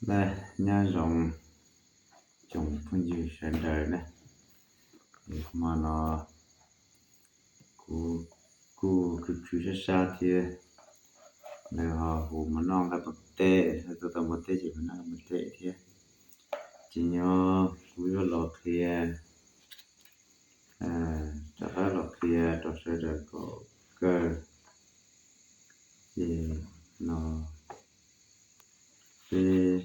Nyob zoo tsoom phooj ywg sawv daws na, hmo no kuv kuj khwv khwv sab sab thiab, lawv ho hu mus noj nqaij npua teb, tau tau npua teb ces mus noj nqaij npua teb thiab. Ces nyob kuv yuav los qhia, rov qab los qhia rau sawv daws kom kawg. Ces no peb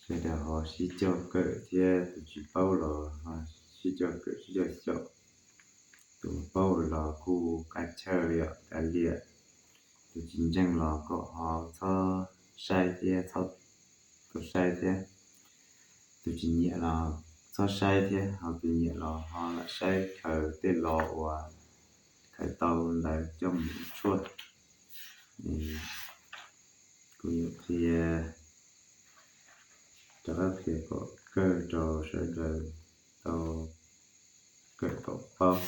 sawv daws ho sib cog kawm thiab, tus tsis paub los ho sib cog kawm sib cog xyaum. Tus paub los kuj qab chaw yom, kav liam. Tus tsis ntseeg los kom ho txhob saib thiab, txhob tau saib thiab. Tus tsis nyiam los txhob saib thiab, ho tus nyiam los ho lam saib khaws tej lo uas khaws tau ntawd coj mus ua tshuaj. Kuv yuav qhia, rov qab qhia kom kawg rau sawv daws tau kawm kom paub.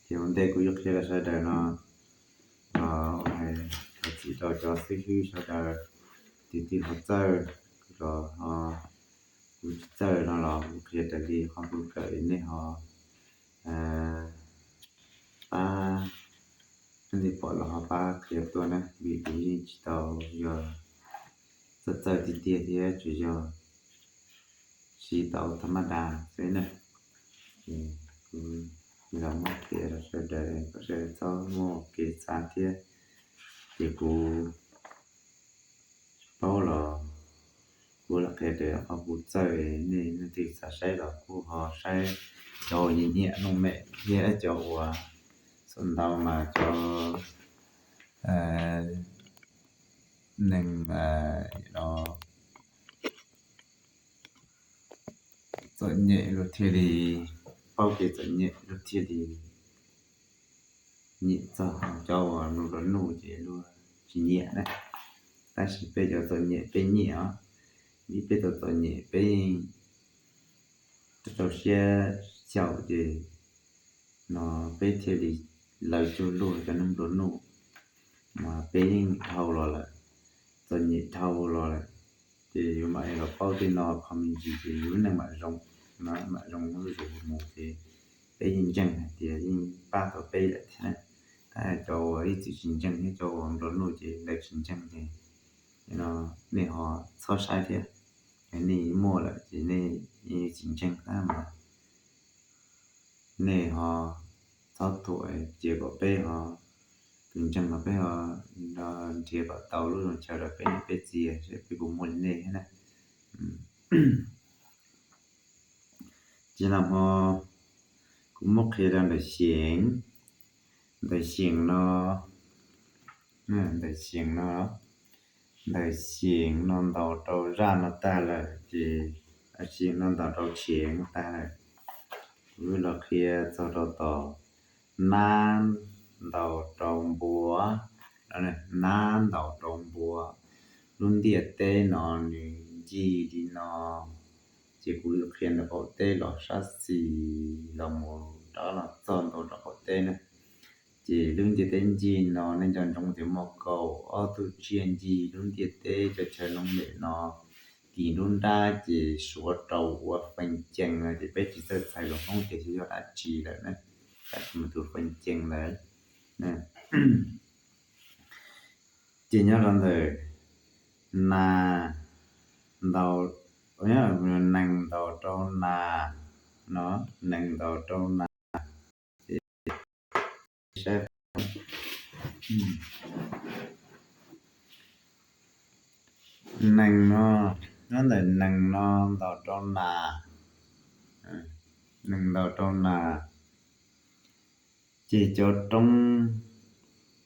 Ces ua ntej kuv yuav qhia rau sawv daws no, los thov txim rau cov xib hwb sawv daws, tus twg ho txawj los ho, kuv tsis txawj no los kuv qhia raws li qhov kuv kawm nej ho pab, nej pom los ho pab qhia tuaj na, vim kuv yeej tsis tau yog txawj txawj tiag tiag thiab, tsuas yog siv tau tha mab das xwb na. Ces kuv los muab qhia rau sawv daws kom sawv daws txhob muaj kev xav thiab. Ces kuv paub los kuv lam qhia raws qhov kuv txawj, nej leej twg xav saib los kuj ho saib. Cov uas nyiam nyiam looj mem thiab cov uas txawj ntau mas cov neeg txom nyem luag thiaj li paub kev txom nyem, luag thiaj li nyiam txog. Cov uas nplua nuj ces luag tsis nyiam na. Tab sis peb cov txom nyem peb nyiam os, vim peb tau txom nyem peb yeej rau siab xyaum ces no peb thiaj li, lawv cuag luag cov neeg nplua nuj mas peb yeej dhau los lawm, txom nyem dhau los lawm. Ces yus mam li los paub tej no qhov me ntsis ces yus lub neej mam zoo, mam zoo zuj zus mus ces peb yeej ntseeg hais tias yeej pab tau peb lawm thiab. Tab cov uas ib txwm tsis ntseeg thiab cov uas nplua nuj ces lawv tsis ntseeg ces no nej ho txhob saib thiab. Nej muaj lawm ces nej yeej tsis ntseeg thiab mas nej ho txhob thuam, cia kom peb ho, tus ntseeg los peb ho nrhiav kom tau lub zoo chaw rau peb niam peb txiv, peb puas muaj li nej thiab na. Ces no ho kuv muab qhia rau ntawm Xeev, ntawm Xeev no, ntawm Xeev no, ntawm Xeev no ntaus rau zaj no tag lawm ces, Xeev no ntaus rau Xeev no tag lawm. Kuv los qhia txog rau tom nab ntaus rau npua, nab ntaus rau npua. Lub ntiaj teb no nws ncig li no, ces kuv yuav qhia ntawm qaum teb los sab xis los mus rov los txog ntua rau qaum teb na. Ces lub ntiaj teb ncig no nej nco ntsoov tias muaj kaum ob tug tsiaj ncig lub ntiaj teb, cov chaw looj mem no kis nruab nrab ces suav rau ua feej cees no ces peb tsis txawj txhais lus Hmoob tias xyov yog dab tsi lawm na, tab sis mas tus feej cees ntawd. Ces nyob rau ntawm nas ntaus, nees ntaus rau nas no, nees ntaus rau nas, ces saib nees no, nyob ntawm nees no ntaus rau nas, nees ntaus rau nas, ces cov roob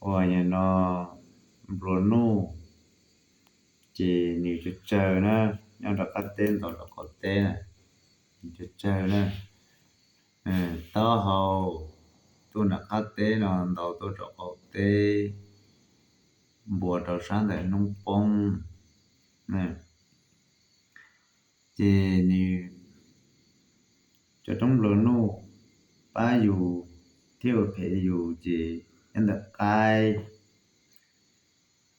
uas yog no nplua nuj, ces nws tsawg tsawg na, nyob rau qab teb ntaus rau qaum teb na, nws tsawg tsawg na. Taub hau, tuaj nram qab teb no ntaus tuaj rau qaum teb, npuas rau sab ntawm hnub poob. Ces nws cov roob nplua nuj pab yus thiab ua phem yus ces nyob ntawm qaib.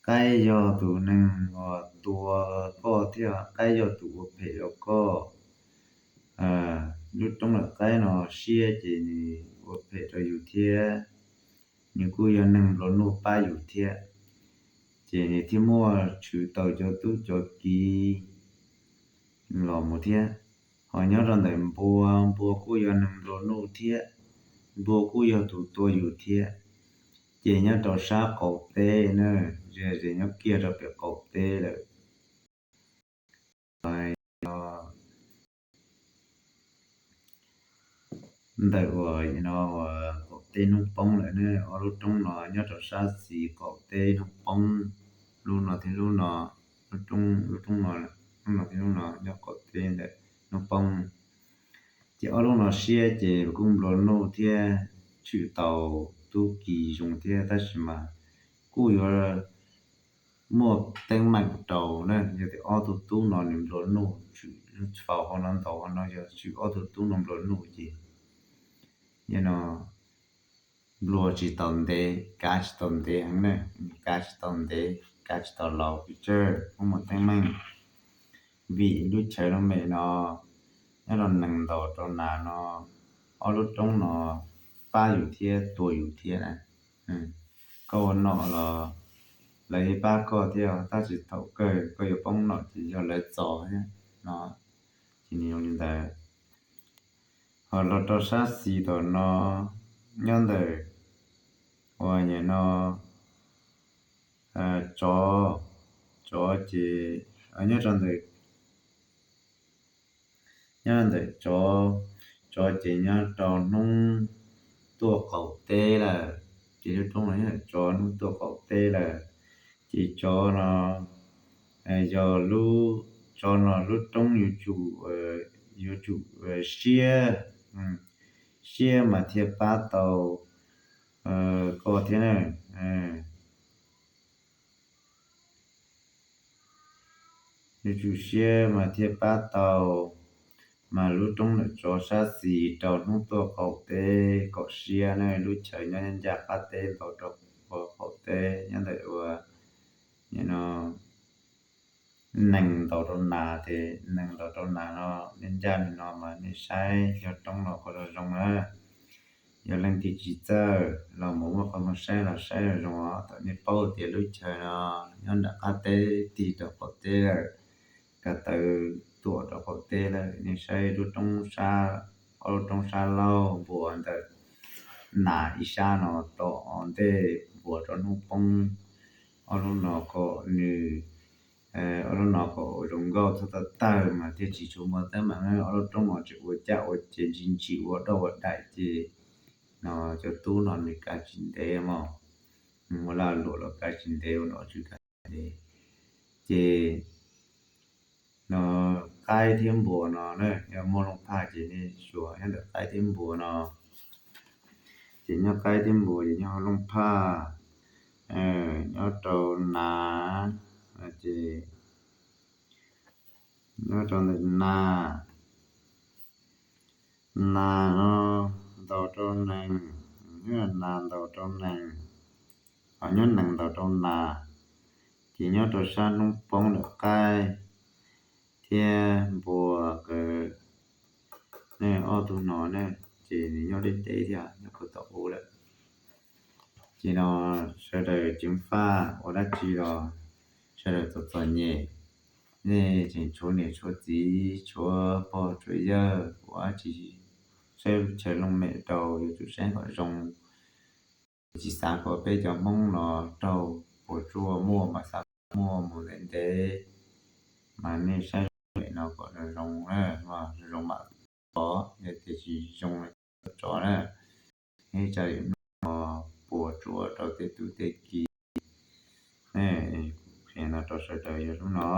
Qaib yog tus neeg uas tua koj thiab qaib yog tus ua phem rau koj. Lub roob ntawm qaib no siab ces nws ua phem rau yus thiab, nws kuj yog neeg nplua nuj pab yus thiab, ces nws thiaj muaj tshwm tau cov tub cov kiv los mus thiab. Ho nyob rau ntawm npua, npua kuj yog neeg nplua nuj thiab, npua kuj yog tus tua yus thiab. Ces nyob rau sab qaum teb na, ze ze nyob kiag rau pem qaum teb lawm. Ntawm uas no uas qaum teb hnub poob lawm ne, ob lub roob no nyob rau sab xis qaum teb hnub poob, lub no thiab lub no, lub roob, lub roob no, lub no thiab lub no nyob qaum teb ntawm hnub poob. Ces ob lub no siab ces kuj nplua nuj thiab tshwm tau tub kiv zoo thiab, tab sis mas kuj yuav muaj teeb meem rau na, yog tias ob tug tub no nws nplua nuj, tshwm faus hauv no ntaus hauv no, yog tshwm ob tug tub no nplua nuj ces yog no nplua tsis tau ntev, kav tsis tau ntev heev na, kav tsis tau ntev, kav tsis tau laus pes tsawg, kuj muaj teeb meej. Vim lub chaw looj mem no nyob rau nees ntaus rau nas no, ob lub roob no pab yus thiab tua yus thiab na. Koj ua nom los lawv yeej pab koj thiab, tab sis thaum kawg koj yuav poob nom ces yog lawv txo thiab no. Ces nws zoo li ntawd. Ho los rau sab xis tom no, nyob ntawm uas nyem no tsov, tsov ces nyob rau ntawm, nyob ntawm tsov, tsov ces nyob rau hnub tuaj qaum teb lawm. Ces lub roob no nyob ntawm tsov hnub tuaj qaum teb lawm. Ces tsov no yog lub, tsov no lub roob yuav tsum, yuav tsum siab, siab mas thiaj pab tau koj thiab na. Yuav tsum siab mas thiaj pab tau. Mas lub roob ntawm tsov sab xis rau hnub tuaj qaum teb kom siab ne, lub chaw nyob ncaj qab teb ntaus rau qaum teb nyob ntawm ua no nees ntaus rau nas ces nees ntaus rau nas no, nej ncaj li no mas nej saib yog roob no qhov zoo zoo na. Yog leej twg tsis txawj los mus muaj qhov muag saib los saib zoo zoo os. Thaum nej paub tias lub chaw no nyob nram qab teb tig rau qaum teb lawm, ko taw tuam rau qaum teb lawm, nej saib lub roob sab, ob lub roob sab laug npuas ntawm nas ib sab no tom ntej npuas rau hnub poob. Ob lub no kom nws, ob lub no kom ua zoo nkauj txhob tawg tawg mas thiaj tsis tshua muaj teeb meem. Ob lub roob no tseem ua caj ua ces ntsim ntsim ua doj ua daim ces no cov tub no nws kav tsis ntev mog, nws muaj laj luam los kav tsis ntev, ua nom tswv kav tsis ntev. Ces no qaib thiab npuas no na, yog muaj looj phaj ces nej xyuas nyob ntawm qaib thiab npuas no. Ces nyob qaib thiab npuas ces nyob looj phaj, nyob rau nas, ces nyob rau ntawm nas, nas no ntaus rau nees, nyob nas ntaus rau nees, ho nyob nees ntaus rau nas, ces nyob rau sab hnub poob ntawm qaib thiab npuas nkawd. Nej ob tug no ne, ces nws nyob deb deb thiab nyob puag tom ub lawm. Ces no sawv daws ceev faj ua dab tsi los sawv daws txom txom nyem, nej tseem tshuav niam tshuav txiv tshuav pog tshuav yawg ua dab tsi, saib lub chaw looj mem rau yuav tsum saib kom zoo. Tsis xav kom peb cov Hmoob no raug puas tsuaj, muaj mas xav kom muaj mus ntev ntev, mas nej saib looj mem no kom zoo zoo, zoo zoo mam tsov, yog tias tsis zoo tsov na. Neb tsa lim no puas tsuaj rau tej tub tej ki, qhia no rau sawv daws yog lub no.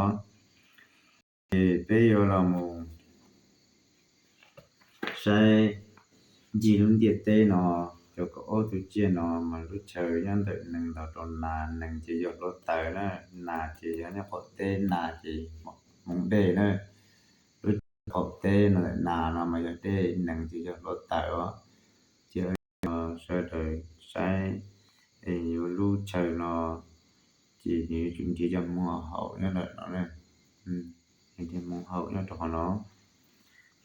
Ces peb yuav los mus saib ncig lub ntiaj teb no, Cov kaum ob tug tsiaj no mas lub chaw nyob ntawm nees ntaus rau nas, nees ces yog hluav taws na, nas ces yog nyob qaum teb, nas ces hmoov dej na. Lub chaw qaum teb no, nas no mas yog dej, nees ces yog hluav taws os. Ces sawv daws saib, yuav lub chaw no ces nws yuav tsum nrhiav cov hmoov haum nyob ntawm no, nrhiav hmoov haum nyob rau qhov no.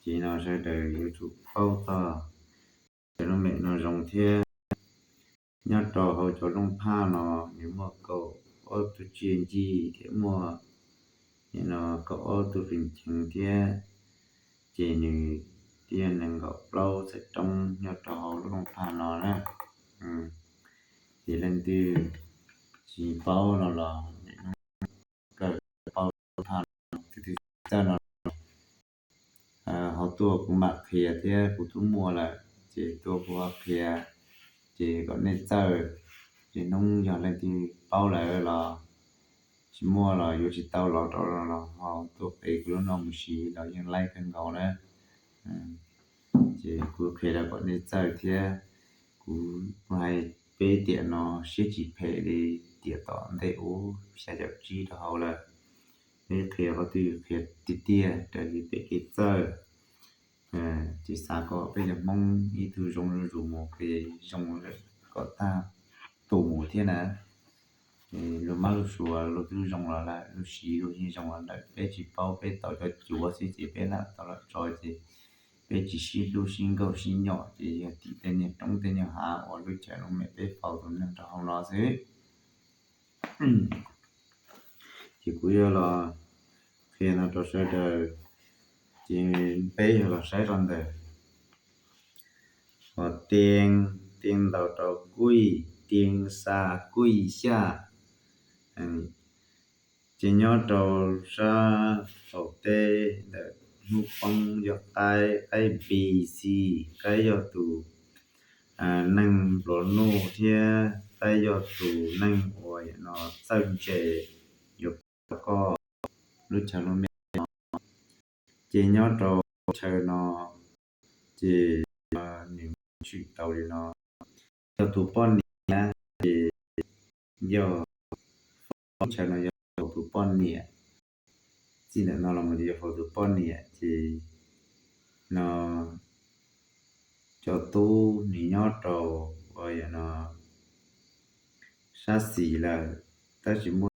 Ces no sawv daws yuav tsum paub txog cov lub mem no zoo thiab. Nyob rau hauv cov looj phaj no nws muaj kaum ob tug tsiaj ncig thiab muaj no kaum ob tug feem ceev thiab. Ces nws thiaj nees nkaum plaub txheej roob nyob rau hauv lub looj phaj no na. Ces leej twg tsis paub no los nim no kawm paub lub looj phaj no, tus twg txawj no los ho tuaj kuv mam qhia thiab, kuv twb muaj lawm ces tuaj kuv ho qhia. Ces kom nej txawj, ces hnub yog leej twg paub lawm los tsis muaj los yuav tsis tau los rau los ho tuaj qhia kuv lub no mus siv los yeej laib kawg nkaus na. Ces kuv qhia rau kom nej txawj thiab. Kuv hais peb tiam no siab tsis phem li tiam tom ntej ub xya caum tsib rau hauv lawm. Peb qhia qhov twg qhia tiag tiag raws li peb kev txawj. Ces xav kom peb cov Hmoob ib tug zoo zuj zus mus qhia zoo lawm kom tag tus mus thiab na. Luag mab luag suav luag twb zoo los lawm, luag siv luag yeej zoo los lawm, peb tsis paub, peb tau cov cuav xwb ces peb lam tau los tso ces peb tsis sib hlub sib nkauj sib nyom ces yog tim tej niag roob tej niag hav uas lub chaw lub mem peb faus tus neeg rau hauv no xwb. Ces kuv yuav los qhia no rau sawv daws, ces peb yuav los saib rau ntawm qhov tiev, tiev ntaus rau kuj, tiev xa kuj xyaj. Ces nyob rau sab qaum teb ntawm hnub poob yog qaib, qaib B C, qaib yog tus neeg nplua nuj thiab qaib yog tus neeg uas no txawj ntse yuav pab koj lub chaw lub mem no. Ces nyob rau chaw no ces nws tshwm tau li no. Yog tus poj niam ces yog, chaw no yog faus tus poj niam. Txij ntawm no los mus ces yog faus tus poj niam ces no cov tub nws nyob rau uas yog no sab xis lawm, tab sis muaj